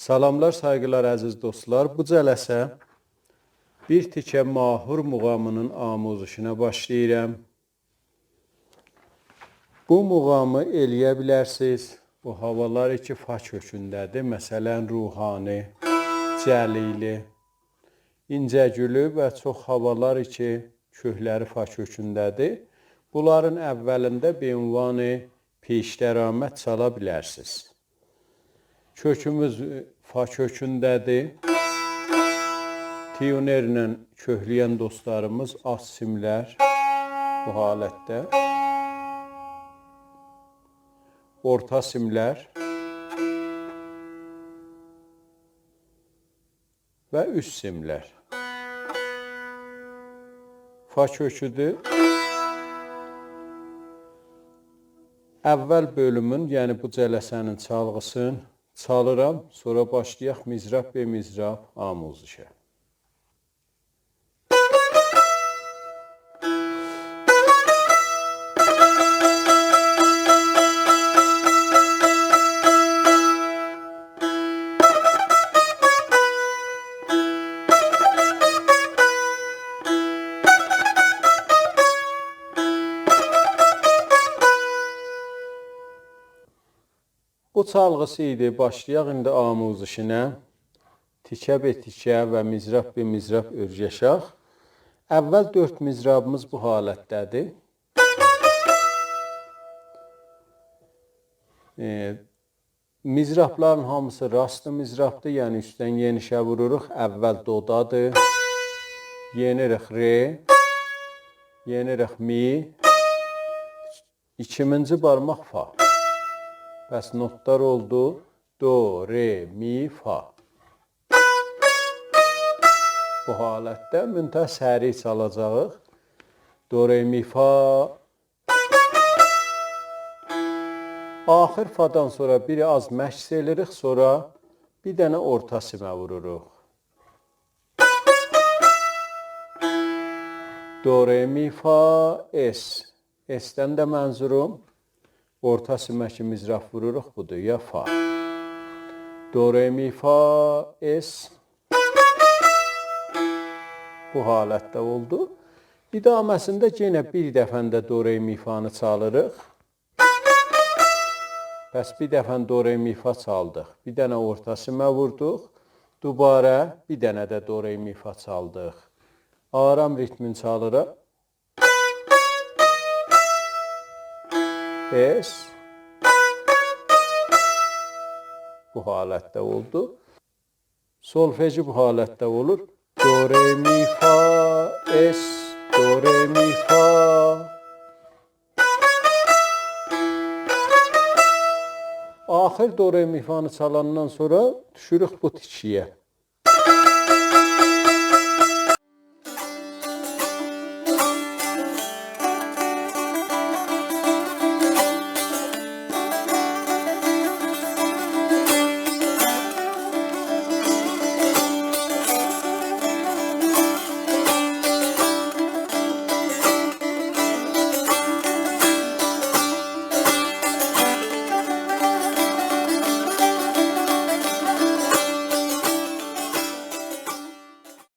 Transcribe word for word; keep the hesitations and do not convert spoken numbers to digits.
سلاملار، سایغیلار، عزیز دوستلار. بو جلسه بیر تیکه ماهور موغامی‌نین آموزشینه باشلاییرام. بو موغامی ائلیه بیلرسینیز، او هاوالار کی، فا کؤکونده‌دیر. مثلا، روحانی، جلیلی، اینجه‌گولو و چوخ هاوالار کی، کؤکلری فا کؤکونده‌دیر. بونلارین اولینده به عنوان پیش‌درآمد چالا بیلرسینیز. کؤکوموز فا کؤکونده‌دیر. تیونرله کؤکله‌ین دوستلاریمیز آلت سیملر بو حالتده. اورتا سیملر و اوست سیملر. فا کؤکودور. اول بؤلومون، یعنی بو جلسه‌نین چالغیسینی چالیرام، سونرا باشلایاق مضراب به مضراب آموزشه. بو چالغیسی ایدی. باشلایاق ایندی آموزشینه. تیکه به تیکه و مضراب به مضراب اؤرگشک. اول دؤرد مضرابیمیز بو حالتده‌دیر. ائ، مضرابلارین هامیسی راست مضرابدیر، یعنی اوستدن یئنیشه ووروروق. اول دودادیر. یئنیریک ر، یئنیریک می، ایکیمینجی بارماق فا. پس نوتلار اولدو دو، ر، می، فا. بو حالتده منتها سریع چالاجاغیق. دو، ر، می، فا. آخر فادان سونرا بیری آز مکث ائله‌ییریک، سونرا بیر دنه اورتا سیمه ووروروق. دو، ر، می، فا، اس. اس‌دن ده منظوروم اورتا سیمه کی مضراب ووروروق، بودور، یا فا. دو، ر، می، فا، اس. بو حالتده اولدو. ادامه‌سینده یئنه بیر دفعه ده دو، ر، می، فانی چالیریق. پس بیر دفعه دو، ر، می، فا چالدیق. بیر دنه اورتا سیمه ووردوق. دوباره بیر دنه ده دو، ر، می، فا چالدیق. آرام ریتمین چالیرام. اس. بو حالتده اولدو. سولفژی بو حالتده اولور. دو، ر، می، فا، اس، دو، ر، می، فا. آخر دو، ر، می، فانی چالاندان سونرا دوشوروک بو تیکی‌یه.